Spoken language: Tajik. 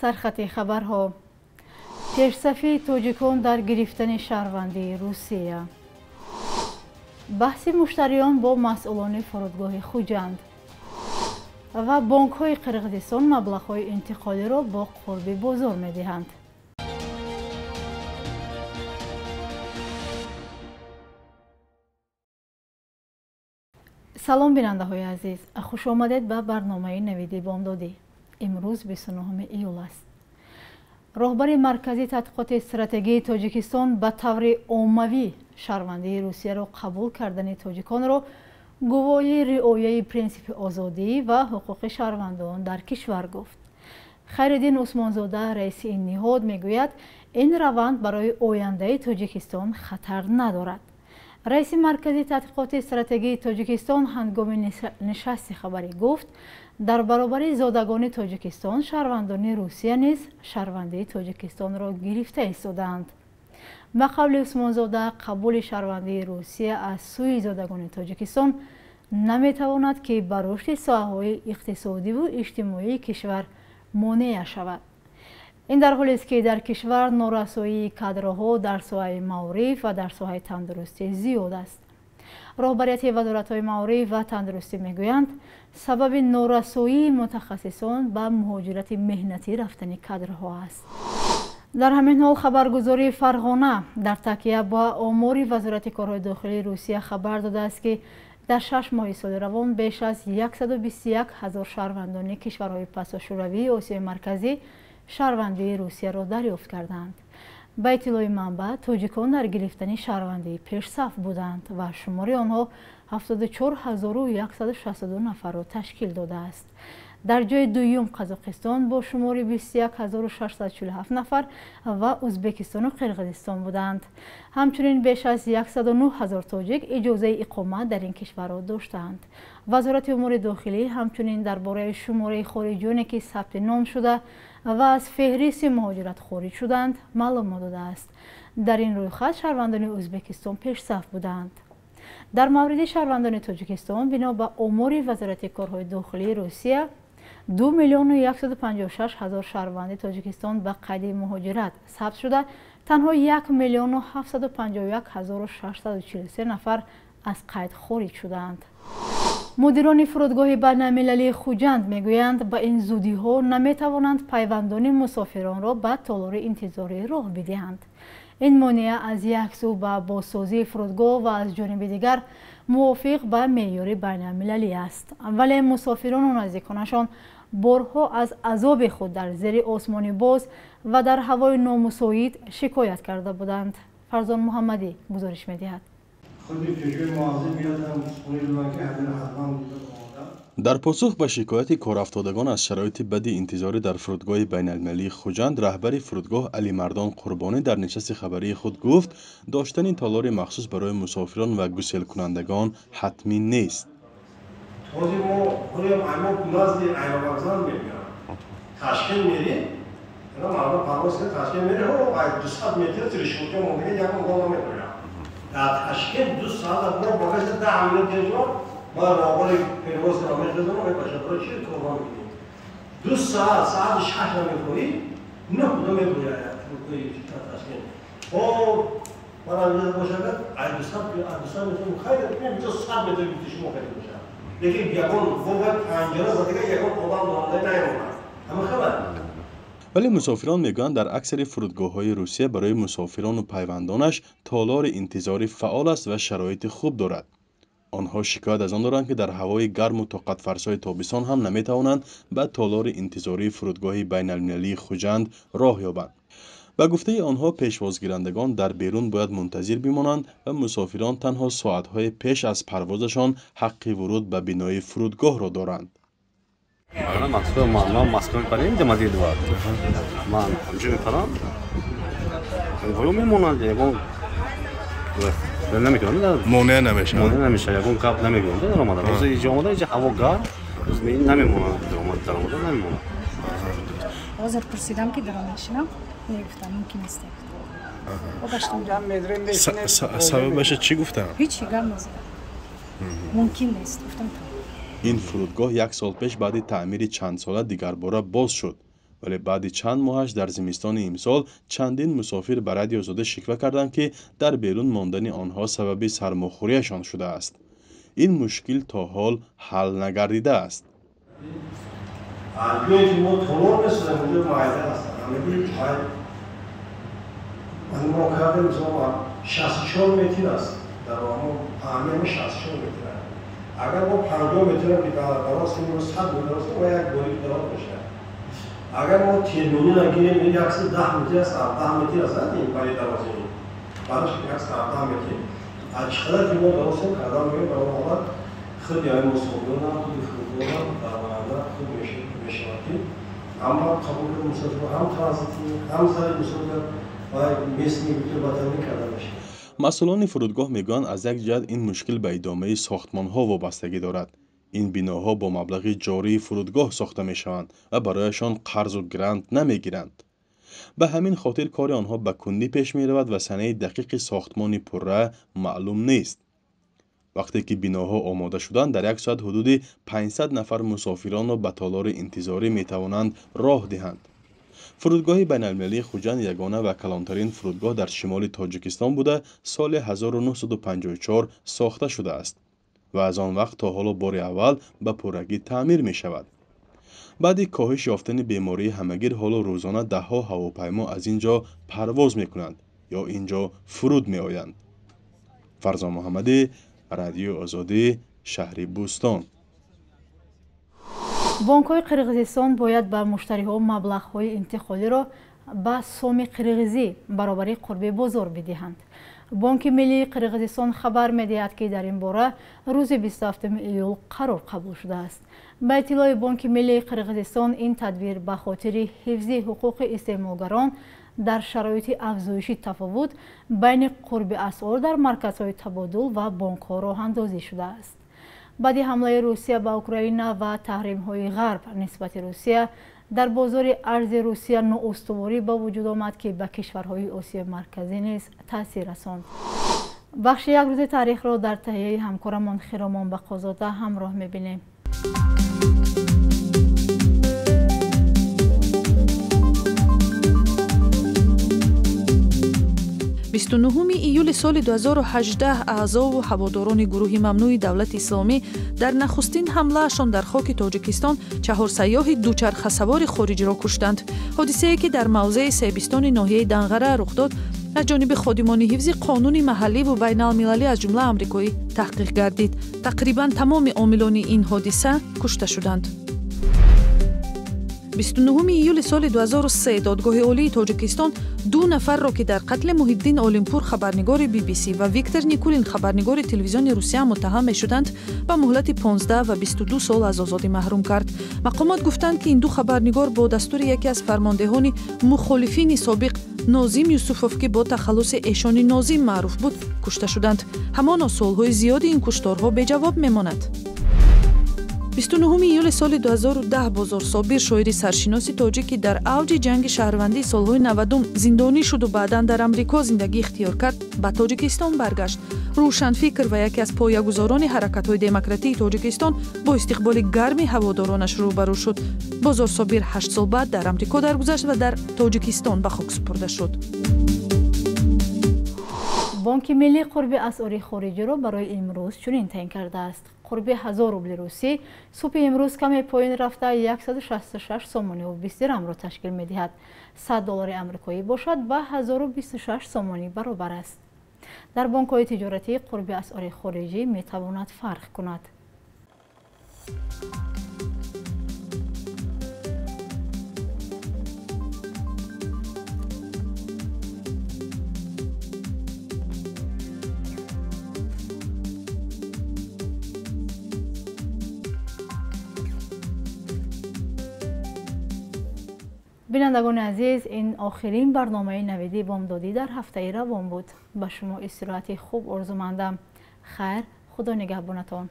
Сархати хабарҳо. Пешсафии тоҷикон дар гирифтани шаҳрвандии Русия. Баҳси муштариён бо масъулони фурудгоҳи Хуҷанд. Ва бонкҳои Қирғизистон маблағҳои интиқолиро бо қурби бозор медиҳанд. Салом, бинандаҳои азиз, хуш омадед ба барномаи Навиди бомдодӣ. Имрӯз 29 июл аст. Роҳбари Маркази тадқиқоти стратегии Тоҷикистон ба таври оммавӣ шаҳрвандии Русияро қабул кардани тоҷиконро гувоҳи риояи принсипи озодӣ ва ҳуқуқи шаҳрвандон дар кишвар гуфт. Хайриддин Усмонзода, раиси ин ниҳод, мегӯяд, ин раванд барои ояндаи Тоҷикистон хатар надорад. Раиси Маркази тадқиқоти стратегии Тоҷикистон ҳангоми нишасти хабарӣ гуфт, дар баробари зодагони Тоҷикистон шаҳрвандони Русия низ шаҳрвандии Тоҷикистонро гирифта истодаанд. Ба қавли Усмонзода, қабули шаҳрвандии Русия аз сӯи зодагони Тоҷикистон наметавонад, ки ба рушди соҳаҳои иқтисодиву иҷтимоии кишвар монеа шавад. Ин дар ҳолест, ки дар кишвар норасоии кадрҳо дар соҳаи маориф ва дар соҳаи тандурустӣ зиёд аст. Роҳбарияти вазоратҳои маориф ва тандурустӣ мегӯянд, сабаби норасоии мутахассисон ба муҳоҷирати меҳнатӣ рафтани кадрҳо аст. Дар ҳамин ҳол, хабаргузории Фарғона дар такя ба омори Вазорати корҳои дохилии Русия хабар додааст, ки дар 6 моҳи соли равон беш аз 121 ҳазор шаҳрвандони кишварҳои пасошӯравии Осиёи Марказӣ шаҳрвандии Русияро дарёфт карданд. Ба иттилои манбаъ, тоҷикон дар гирифтани шаҳрвандии пешсаф буданд ва шумори онҳо 74 162 нафарро ташкил додааст. Дар ҷои дуюм Қазоқистон бо шумори 21 647 нафар ва Ӯзбекистону Қирғизистон буданд. Ҳамчунин беш аз 109 ҳазор тоҷик иҷозаи иқомат дар ин кишварро доштаанд. Вазорати умури дохилӣ ҳамчунин дар бораи шумораи хориҷиёне, ки сабти ном шуда ва аз феҳристи муҳоҷират хориҷ шуданд, маълумот додааст. Дар ин рӯйхат шаҳрвандони Ӯзбекистон пешсаф буданд. Дар мавриди шаҳрвандони Тоҷикистон, бино ба омори Вазорати корҳои дохилии Русия, 2 156 000 шаҳрванди Тоҷикистон ба қайди муҳоҷират сабт шуда, танҳо 1 751 643 нафар аз қайд хориҷ шудаанд. Мудирони фурудгоҳи байналмилалии Хуҷанд мегӯянд, ба ин зудиҳо наметавонанд пайвандони мусофиронро ба толори интизорӣ роҳ бидиҳанд. Ин монеа аз як сӯ ба бозсозии фурудгоҳ ва аз ҷониби дигар мувофиқ ба меъёри байналмилалӣ аст, вале мусофирону наздиконашон борҳо аз азоби худ дар зери осмони боз ва дар ҳавои номусоид шикоят карда буданд. Фарзон Муҳаммадӣ гузориш медиҳад. Дар посух ба шикояти корафтодагон аз шароити бади интизорӣ дар фурудгоҳи байналмилалии Хуҷанд, раҳбари фурудгоҳ Алимардон Қурбонӣ дар нишасти хабарии худ гуфт, доштани толори махсус барои мусофирон ва гуселкунандагон ҳатмӣ нест. Ҳозир мо ҳолиам мо назди аэровокзал мебиям, Ташкент мерем, мардум парвоз кар, Ташкент мерем, 200 метр решётка мондага, ягон гол намекунам. Дар Ташкент 2 соат мо багажа 10 минут дежурам, ман роҳбари перевозка мехезонам, мебаша, барои чи корҳо мекунем? 2 соат, саати 6 намехоҳӣ, 9 буда мебуяд фурудгоҳи Ташкент. О, ман амида бошад, ай 200 метр хайр, бисо 100 метр гуфти шумо хайр бошад, лекин ягон бо панҷара задага ягон одам донанда наёмад, ҳама хабар. Вале мусофирон мегӯянд, дар аксари фурудгоҳҳои Русия барои мусофирону пайвандонаш толори интизорӣ фаъол аст ва шароити хуб дорад. Онҳо шикоят аз он доранд, ки дар ҳавои гарму тоқатфарсои тобистон ҳам наметавонанд ба толори интизории фурудгоҳи байналмилалии Хуҷанд роҳ ёбанд. Ба гуфтаи онҳо, пешвозгирандагон дар берун бояд мунтазир бимонанд ва мусофирон танҳо соатҳои пеш аз парвозашон ҳаққи вуруд ба бинои фурудгоҳро доранд. Ман Москва мепарем, Домодедово, ман ҳамҷо мепарам, воё мемонанд, ягон намекунам. Монеа намешавад? Монеа намешавад, ягон гап намегӯянд. Даромада, ҳозир иҷо омада, иҷа ҳаво гарм, намемонанд, даромада намемонанд. Ҳозир пурсидам, ки даромадшинам, мегуфтам, мумкин нест. Сабабаша чӣ гуфтам? Ҳичи гап назадам, мумкин нест гуфтам. Ин фурудгоҳ як сол пеш баъди таъмири чандсола дигарбора боз шуд. Вале баъди чанд моҳаш дар зимистони имсол чандин мусофир ба Радиои Озодӣ шиква карданд, ки дар берун мондани онҳо сабаби сармохӯрияшон шудааст. Ин мушкил то ҳол ҳал нагардидааст. Ҷое ки мо толор месозем, онҷо майда аст. Мо кардем, мисол, 64 метр аст. Дар паҳниями 64 метр аст. Агар мо 50 метрро ки дароз кунем, 100 метр дароз кунем, ва як борик дароз мешавад. Агар мо терминал гирем, 110 метр аст, 17 метр аст, ин барои дарозӣ. Барош 117 метр. Аз чӣ қадар ки мо дароз кунем, кардан мегӯем, ба он ҳолат худи ҳамин мусофирон, худи фурудгоҳ дар оянда хуб мешавад, ки ҳам қабул кардани мусофир, ҳам транзитӣ, ҳам зали мусофир ва местни ватанӣ карда мешавад. Масъулони фурудгоҳ мегӯянд, аз як ҷиҳат ин мушкил ба идомаи сохтмонҳо вобастагӣ дорад. Ин биноҳо бо маблағи ҷории фурудгоҳ сохта мешаванд ва барояшон қарзу грант намегиранд. Ба ҳамин хотир кори онҳо ба кундӣ пеш меравад ва санаи дақиқи сохтмони пурра маълум нест. Вақте ки биноҳо омода шуданд, дар як соат ҳудуди 500 нафар мусофиронро ба толори интизорӣ метавонанд роҳ диҳанд. Фурудгоҳи байналмилалии Хуҷанд ягона ва калонтарин фурудгоҳ дар шимоли Тоҷикистон буда, соли 1954 сохта шудааст ва аз он вақт то ҳоло бори аввал ба пуррагӣ таъмир мешавад. Баъди коҳиш ёфтани бемории ҳамагир ҳоло рӯзона даҳҳо ҳавопаймо аз ин ҷо парвоз мекунанд ё ин ҷо фуруд меоянд. Фарзон Муҳаммадӣ, Радиои Озодӣ, шаҳри Бӯстон. Бонкҳои Қирғизистон бояд ба муштариҳо маблағҳои интиқолиро ба соми қирғизӣ баробари қурби бозор бидиҳанд. Бонки миллии Қирғизистон хабар медиҳад, ки дар ин бора рӯзи 27 июл қарор қабул шудааст. Ба иттилои Бонки миллии Қирғизистон, ин тадбир ба хотири ҳифзи ҳуқуқи истеъмолгарон дар шароити афзоиши тафовут байни қурби асъор дар марказҳои табодул ва бонкҳо роҳандозӣ шудааст. Баъди ҳамлаи Русия ба Украина ва таҳримҳои ғарб нисбати Русия дар бозори арзи Русия ноустуворӣ ба вуҷуд омад, ки ба кишварҳои Осиёи Марказӣ низ таъсир расонд. Бахши як рӯзи таърихро дар таҳияи ҳамкорамон Хиромон Бақозода ҳамроҳ мебинем. Бисту нуҳуми июли соли 2018 аъзову ҳаводорони гурӯҳи мамнӯи давлати исломӣ дар нахустин ҳамлаашон дар хоки Тоҷикистон чаҳор сайёҳи дучархасавори хориҷиро куштанд. Ҳодисае ки дар мавзеи Себистони ноҳияи Данғара рух дод, аз ҷониби ходимони ҳифзи қонуни маҳалливу байналмилалӣ аз ҷумла амрикоӣ таҳқиқ гардид. Тақрибан тамоми омилони ин ҳодиса кушта шуданд. 29 июли соли 2003 Додгоҳи Олии Тоҷикистон ду нафарро, ки дар қатли Муҳиддин Олимпур, хабарнигори BBC, ва Виктор Никулин, хабарнигори телевизиони Русия, муттаҳам мешуданд, ба муҳлати 15 ва 22 сол аз озодӣ маҳрум кард. Мақомот гуфтанд, ки ин ду хабарнигор бо дастури яке аз фармондеҳони мухолифини собиқ Нозим Юсуфов, ки бо тахаллуси Эшони Нозим маъруф буд, кушта шуданд. Ҳамоно суолҳои зиёди ин кушторҳо беҷавоб мемонад. 29 июли соли 2010 Бозор Собир, шоири саршиноси тоҷик, ки дар авҷи ҷанги шаҳрвандии солҳои 90 зиндонӣ шуду баъдан дар Амрико зиндагӣ ихтиёр кард, ба Тоҷикистон баргашт. Рӯшанфикр ва яке аз поягузорони ҳаракатҳои демократии Тоҷикистон бо истиқболи гарми ҳаводоронаш рӯбарӯ шуд. Бозор Собир 8 сол баъд дар Амрико даргузашт ва дар Тоҷикистон ба хок супурда шуд. Бонки миллӣ қурби асъори хориҷиро барои имрӯз чунин таъин кардааст. Қурби 1000 рубли русӣ субҳи имрӯз каме поён рафта 166 сомониву 20 дирамро ташкил медиҳад. 100 доллари амрикоӣ бошад ба 1026 сомонӣ баробар аст. Дар бонкҳои тиҷоратӣ қурби асъори хориҷӣ метавонад фарқ кунад. Бинандагони азиз, ин охирин барномаи навиди бомдодӣ дар ҳафтаи равон буд. Ба шумо истироҳати хуб орзумандам. Хайр, Худо нигаҳбонатон.